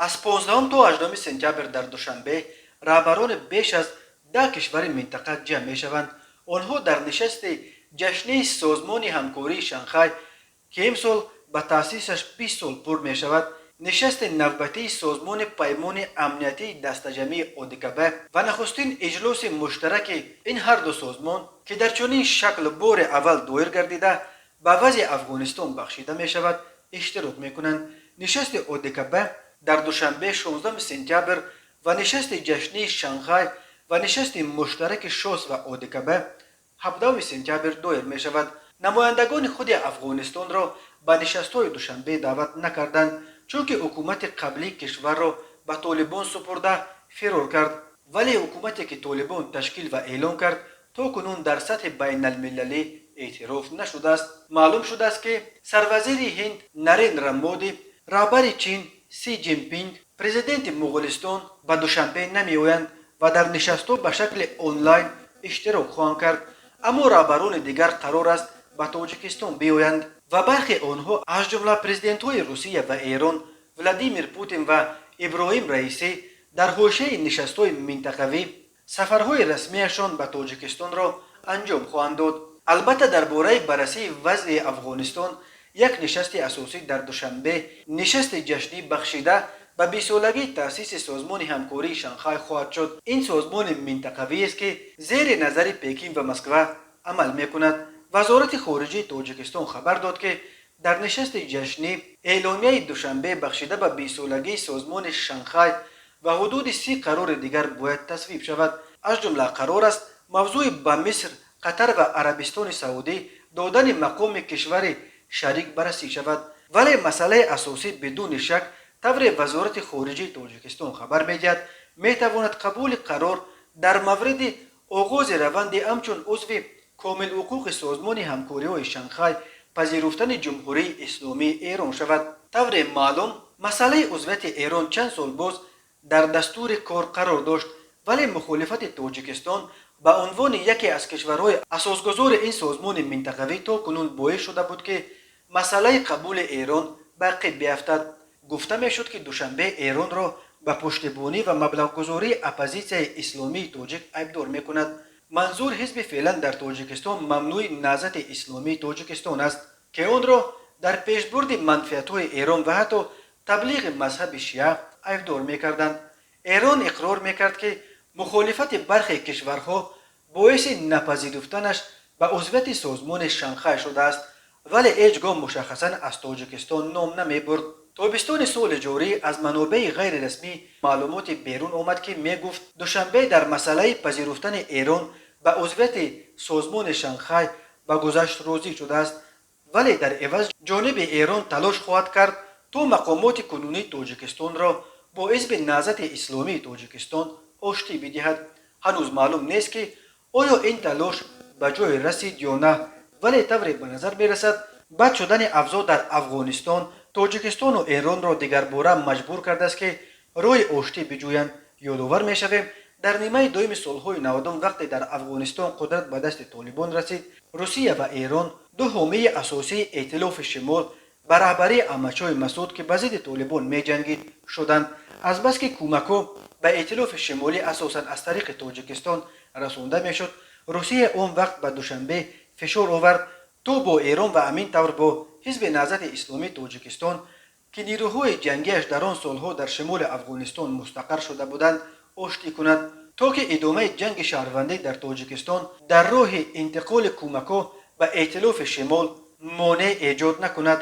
Аз 15 то 18 сентябр дар Душанбе раҳбарони беш аз 10 кишвари минтақа ҷамъ мешаванд. Онҳо дар нишасти ҷашнии Созмони ҳамкории Шанхай, ки имсол ба таъсисаш 20 сол пур мешавад, нишасти навбатии Созмони Паймони амниятии дастаҷамъии ОДКБ ва нахустин иҷлоси муштараки ин ҳарду созмон, ки дар чунин шакл бори аввал доир гардида, ба вазъи Афғонистон бахшида мешавад, иштирок мекунанд. Нишасти ОДКБ дар Душанбе 16 сентябр ва нишасти ҷашнии Шанхай ва нишасти муштараки ШОС ва ОДКБ 17 сентябр доир мешавад. Намояндагони худи Афғонистонро ба нишастҳои Душанбе даъват накарданд, чунки ҳукумати қаблии кишварро ба Толибон супурда фирор кард. Вале ҳукумате, ки Толибон ташкил ва эълон кард, то кунун дар сатҳи байналмилалӣ эътироф нашудааст. Маълум шудааст, ки сарвазири Ҳинд Нарендра Моди, раҳбари Чин Си Ҷинпинг, президенти Муғулистон ба Душанбе намеоянд ва дар нишастҳо ба шакли онлайн иштирок хоҳанд кард. Аммо раҳбарони дигар қарор аст ба Тоҷикистон биёянд ва бархе онҳо, аз ҷумла президентҳои Русия ва Эрон Владимир Путин ва Иброҳим Раисӣ, дар ҳошияи нишастҳои минтақавӣ сафарҳои расмияшон ба Тоҷикистонро анҷом хоҳанд дод. Албатта, дар бораи баррасии вазъи Афғонистон як нишасти асосӣ дар Душанбе, нишасти ҷашнӣ бахшида ба бисолагии таъсиси Созмони ҳамкории Шанхай хоҳад шуд. Ин созмони минтақавиест, ки зери назари Пекин ва Москва амал мекунад. Вазорати хориҷии Тоҷикистон хабар дод, ки дар нишасти ҷашнӣ эъломияи Душанбе бахшида ба бисолагии Созмони Шанхай ва ҳудуди 30 қарори дигар бояд тасвиб шавад. Аз ҷумла қарор аст мавзӯи ба Миср, Қатар ва Арабистони Саудӣ додани мақоми кишвари шарик баррасӣ шавад. Вале масъалаи асосӣ, бидуни шак, тавре Вазорати хориҷии Тоҷикистон хабар медиҳад, метавонад қабули қарор дар мавриди оғози раванди ҳамчун узви комилҳуқуқи Созмони ҳамкориҳои Шанхай пазируфтани Ҷумҳурии Исломии Эрон шавад. Тавре маълум, масъалаи узвияти Эрон чанд сол боз дар дастури кор қарор дошт, вале мухолифати Тоҷикистон ба унвони яке аз кишварҳои асосгузори ин созмони минтақавӣ то кунун боис шуда буд, ки масъалаи қабули Эрон ба ақиб биафтад. Гуфта мешуд, ки Душанбе Эронро ба пуштибонӣ ва маблағгузории оппозитсияи исломии тоҷик айбдор мекунад. Манзур ҳизби феълан дар Тоҷикистон мамнӯи Наҳзати Исломии Тоҷикистон аст, ки онро дар пешбурди манфиатҳои Эрон ва ҳатто таблиғи мазҳаби шиа айбдор мекарданд. Эрон иқрор мекард, ки мухолифати бархе кишварҳо боиси напазируфтанаш ба узвияти Созмони Шанхай шудааст, вале ҳеҷ гоҳ мушаххасан аз Тоҷикистон ном намебурд. Тобистони соли ҷорӣ аз манобеи ғайрирасмӣ маълумоте берун омад, ки мегуфт, Душанбе дар масъалаи пазируфтани Эрон ба узвияти Созмони Шанхай ба гузашт розӣ шудааст, вале дар иваз ҷониби Эрон талош хоҳад кард, то мақомоти кунунии Тоҷикистонро бо ҳизби Наҳзати Исломии Тоҷикистон оштӣ бидиҳад. Ҳанӯз маълум нест, ки оё ин талош ба ҷое расид ё на, вале тавре ба назар мерасад, бад шудани авзоъ дар Афғонистон Тоҷикистону Эронро дигарбора маҷбур кардааст, ки роҳи оштӣ биҷӯянд. Ёдовар мешавем, дар нимаи дуюми солҳои 90-ум, вақте дар Афғонистон қудрат ба дасти Толибон расид, Русия ва Эрон, ду ҳомии асосии Эътилофи Шимол ба раҳбарии Аҳмадшоҳи Масуд, ки ба зидди Толибон меҷангид, шуданд. Азбаски кӯмакҳо ба Эътилофи Шимолӣ асосан аз тариқи Тоҷикистон расонда мешуд, Русия он вақт ба Душанбе фишор овард, то бо Эрон ва ҳамин тавр бо ҳизби Наҳзати Исломии Тоҷикистон, ки нирӯҳои ҷангиаш дар он солҳо дар шимоли Афғонистон мустақар шуда буданд, оштӣ кунад, то ки идомаи ҷанги шаҳрвандӣ дар Тоҷикистон дар роҳи интиқоли кӯмакҳо ба Эътилофи Шимол монеъ эҷод накунад.